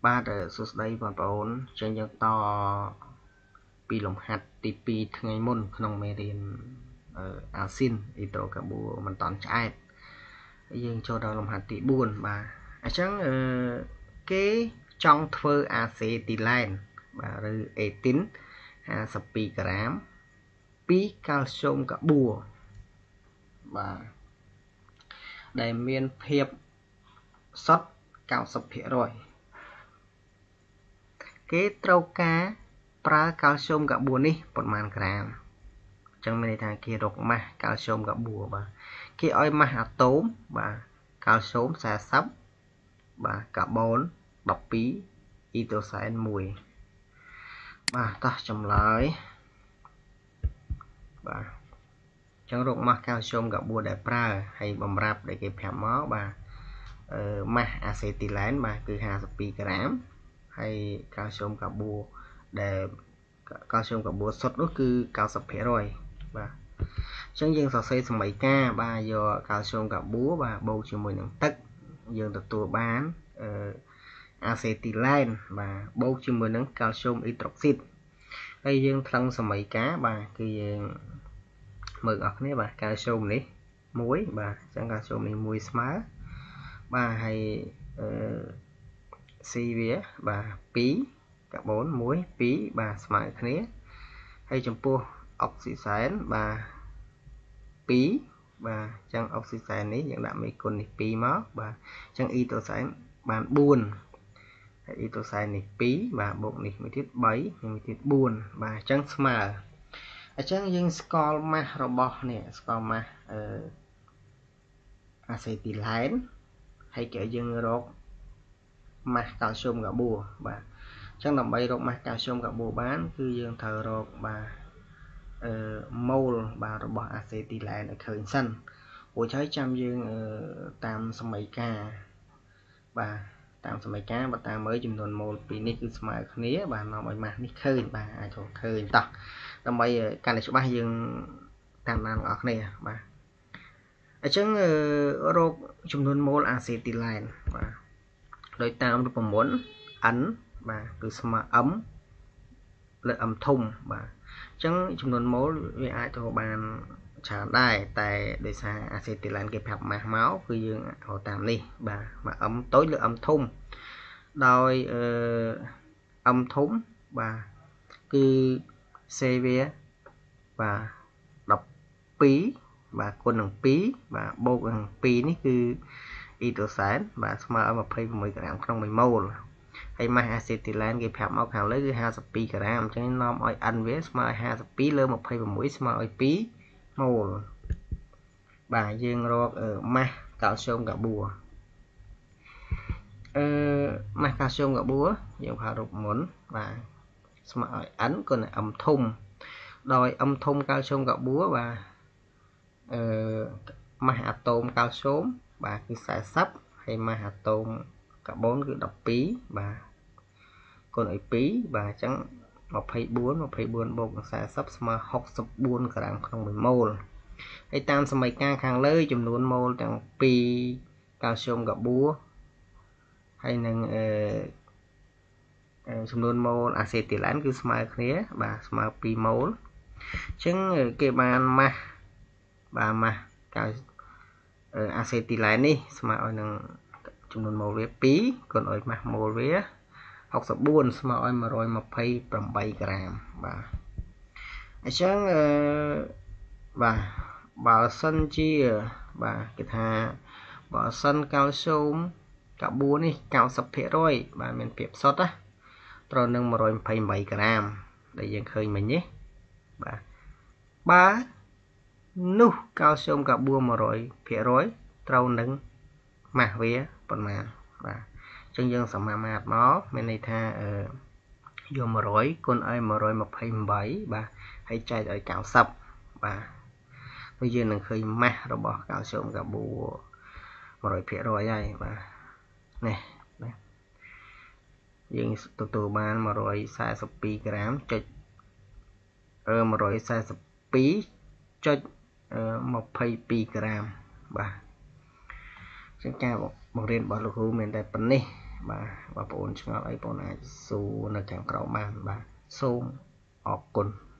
បាទសួស្តីបងប្អូនចឹងយើងតពីលំហាត់ទី2ថ្ងៃមុនក្នុងមេរៀនអាស៊ីនអ៊ីត្រូកាបួមិនតន់ឆ្អែតយើងចូលដល់លំហាត់ទី4បាទអញ្ចឹងគេចង់ធ្វើអាសេទីឡែនបាទឬអេទីន52ក្រាមពីកាល់ស្យូមកាបួបាទដែលមានភាពសុទ្ធ 90% គេត្រូវការប្រើកាល់ស្យូមកាបួនេះប្រមាណក្រាមអញ្ចឹងមានន័យថាគេរកម៉ាស់កាល់ស្យូមកាបួបាទគេឲ្យម៉ាស់អាតូមបាទកាល់ស្យូម40បាទកាបូន12អ៊ីត្រូសែន1បាទតោះចម្លើយបាទអញ្ចឹងរកម៉ាស់កាល់ស្យូមកាបួដែលប្រើហើយបំរាប់ដែលគេប្រាប់មកបាទម៉ាស់អាសេទីឡែនបាទគឺ52ក្រាមហើយកាល់ស្យូមកាបួដែលកាល់ស្យូមកាបួសុទ្ធនោះគឺ 90% បាទអញ្ចឹងយើងសរសេរសមីការបាទយកកាល់ស្យូមកាបួបាទបូកជាមួយនឹងទឹកយើងទទួលបានអាសេទីឡែនបាទបូកជាមួយនឹងកាល់ស្យូមអ៊ីត្រូកស៊ីតហើយយើងថ្លឹងសមីការបាទគឺយើងមើលអស់គ្នាបាទកាល់ស្យូមនេះ1បាទអញ្ចឹងកាល់ស្យូមនេះ1ស្មើបាទហើយC វាបាទ2កាបូន1 2បាទស្មើគ្នាហើយចំពោះអុកស៊ីសែនបាទ2បាទអញ្ចឹងអុកស៊ីសែននេះយើងដាក់មេគុណនេះ2មកបាទអញ្ចឹងអ៊ីត្រូសែនបាន4ហើយអ៊ីត្រូសែននេះ2បាទបូកនេះមួយទៀត3និងមួយទៀត4បាទអញ្ចឹងស្មើអញ្ចឹងយើងស្គាល់ម៉ាស់របស់នេះស្គាល់ម៉ាស់អាសេទីឡែនហើយគេឲ្យយើងរកម៉ាស់កាល់ស្យូមកាបួបាទអញ្ចឹងដើម្បីរកម៉ាស់កាល់ស្យូមកាបួបានគឺយើងត្រូវរកបាទម៉ូលបាទរបស់អាសេទីឡែនឲ្យឃើញសិនរួចហើយចាំយើងតាមសមីការបាទតាមសមីការបើតាមមើលចំនួនម៉ូលពីរនេះគឺស្មើគ្នាបាទនាំឲ្យម៉ាស់នេះឃើញបាទអាចរកឃើញតោះដើម្បីកាន់តែច្បាស់យើងតាមដានបងប្អូនគ្នាបាទអញ្ចឹងរកចំនួនម៉ូលអាសេទីឡែនបាទដោយតាមរូបមន្ត n បាទគឺស្មើ m លើ m ធំបាទអញ្ចឹងចំនួនម៉ូលវាអាចទៅបានច្រើនដែរតែដោយសារអាសេទីឡែនគេប្រាប់ម៉ាស់មកគឺយើងរកតាមនេះបាទមក m តូចលើ m ធំដោយm ធំបាទគឺ C វាបាទ12បាទគុណនឹង2បាទបូកនឹង2នេះគឺអ៊ីត្រូសែនបាទស្មើឲ្យ26ក្រាមក្នុង1ម៉ូលហើយម៉ាស់អាសេទីឡែនគេប្រាប់មកខាងលើគឺ52ក្រាមអញ្ចឹងនាំឲ្យ n វាស្មើឲ្យ52លើ26ស្មើឲ្យ2ម៉ូលបាទយើងរកម៉ាស់កាល់ស្យូមកាបួម៉ាស់កាល់ស្យូមកាបួយើងប្រើរូបមន្តបាទស្មើឲ្យ n គុណនឹង m ធំដោយ m ធំកាល់ស្យូមកាបួបាទម៉ាស់អាតូមកាល់ស្យូមបាទគឺ40ហើយម៉ាស់អាតូមកាបូនគឺ12បាទគុណឲ្យ2បាទអញ្ចឹង24 24បូកនឹង40ស្មើ64ក្រាមក្នុង1ម៉ូលហើយតាមសមីការខាងលើចំនួនម៉ូលទាំងពីរកាល់ស្យូមកាបួហើយនឹងចំនួនម៉ូលអាសេទីឡែនគឺស្មើគ្នាបាទស្មើ2ម៉ូលអញ្ចឹងគេបានម៉ាស់បាទម៉ាស់កាល់អាសេទីឡែននេះស្មើឲ្យនឹងចំនួនម៉ូលវា2គុណឲ្យម៉ាស់ម៉ូលវា64ស្មើឲ្យ128ក្រាមបាទអញ្ចឹងបាទបើសិនជាបាទគេថាបើសិនកាល់ស្យូមកាបួនេះ 90% បាទមានភាពសុទ្ធណាត្រូវនឹង128ក្រាមដែលយើងឃើញមិញនេះបាទបើនោះកាល់ស្យូមកាបួ 100% ត្រូវនឹងម៉ាស់វាប៉ុន្មានបាទអញ្ចឹងយើងសមាមាត្រមកមានន័យថាយក100គុណឲ្យ128បាទហើយចែកឲ្យ90បាទនោះយើងនឹងឃើញម៉ាស់របស់កាល់ស្យូមកាបួ 100% ហើយបាទនេះបាទយើងទទួលបាន142ក្រាមចុច142.22ក្រាមបាទចឹងការបង្រៀនរបស់លោកគ្រូមានតែប៉ុណ្នេះ បាទបើបងប្អូនឆ្ងល់អីបងអាចសួរនៅខាងក្រោមបានបាទសូមអរគុណ។